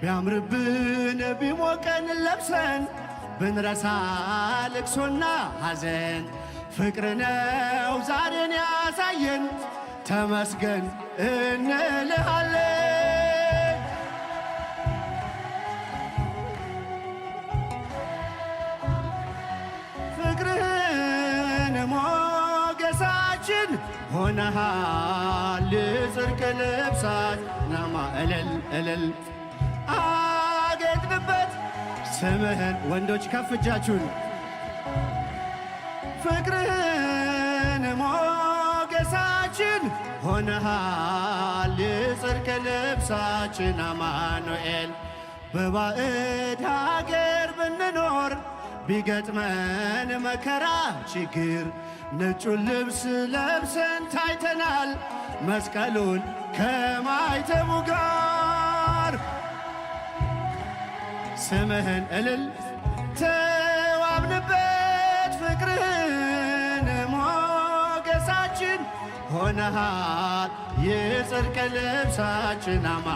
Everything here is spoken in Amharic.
ቢያምርብን ቢሞቀን ለብሰን ብንረሳ ልቅሶና ሐዘን ፍቅር ነው ዛሬን ያሳየን ተመስገን እንልሃለን። ፍቅርህን ሞገሳችን ሆነሃል ጽድቅ ልብሳት ናማ እልል እልል አጌጥንበት ስምህን ወንዶች ከፍ እጃችሁን ፍቅርህን ሞገሳችን ሆነሃል የጽድቅ ልብሳችን አማኑኤል። በባዕድ ሀገር ብንኖር ቢገጥመን መከራ ችግር ነጩን ልብስ ለብሰን ታይተናል መስቀሉን ከማይተሙ ጋር ስምህን እልል ተዋብንበት ፍቅርህን ሞገሳችን ሆነሃል የጽድቅ ልብሳችን አማ